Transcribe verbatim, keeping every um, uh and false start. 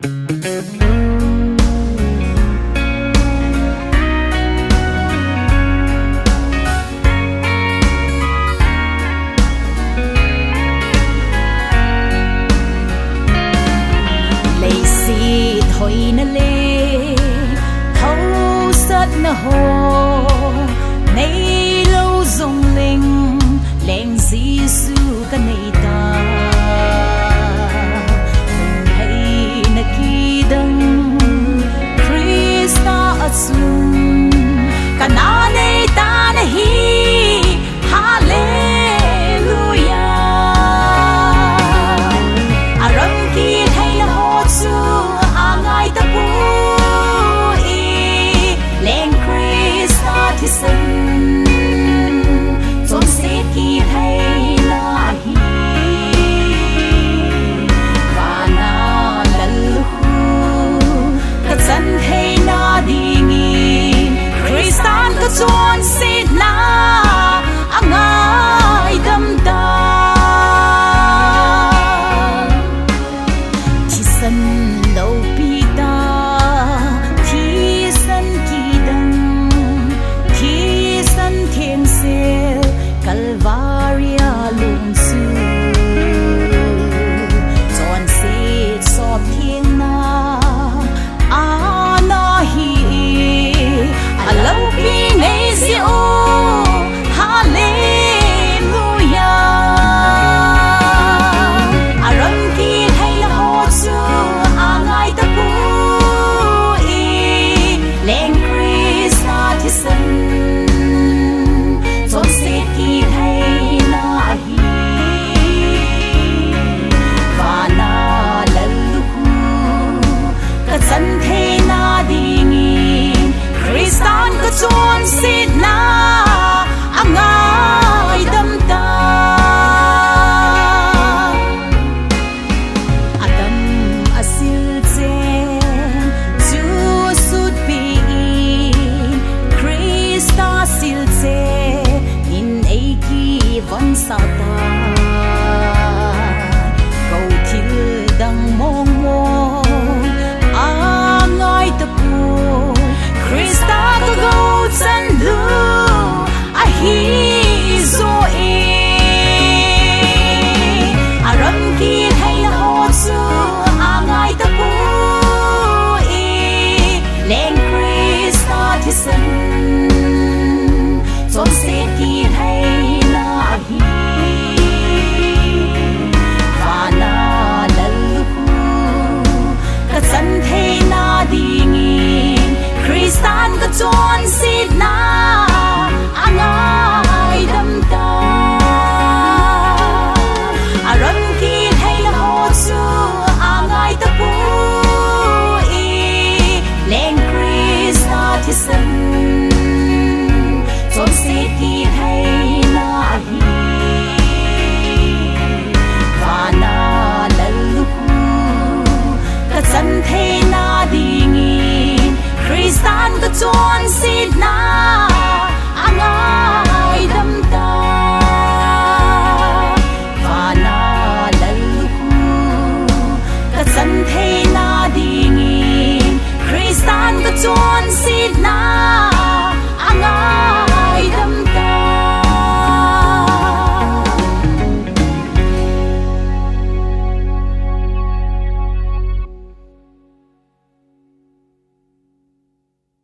Leiset hoina le hausatna ho neilou jongleng, leng Jesu kanei ta. Lungheina kidang Christa a chun kana nei tan ahi. Hallelujah. Aram kilheina ho chu angai tapoi, leng Christa thisan chonset kilheina ahi. Vana lallukhu kachan theina dingin Christan kachonsetna angaidam ta. Thisan loupi ta, thisan kidang, thisan thengsel, Calvary a lung chu chonset sop thengna ana hi. Aloupi nei jeh u, hallelujah. Aram kilheina ho chu angai tapoi, leng Christa thisan chonset kilheina ahi. Vana lallukhu kachan theina dingin Christan kachonsetna angaidam ta. Adam a silchen chu sutpi in Christa silchen in eikivon sah ta.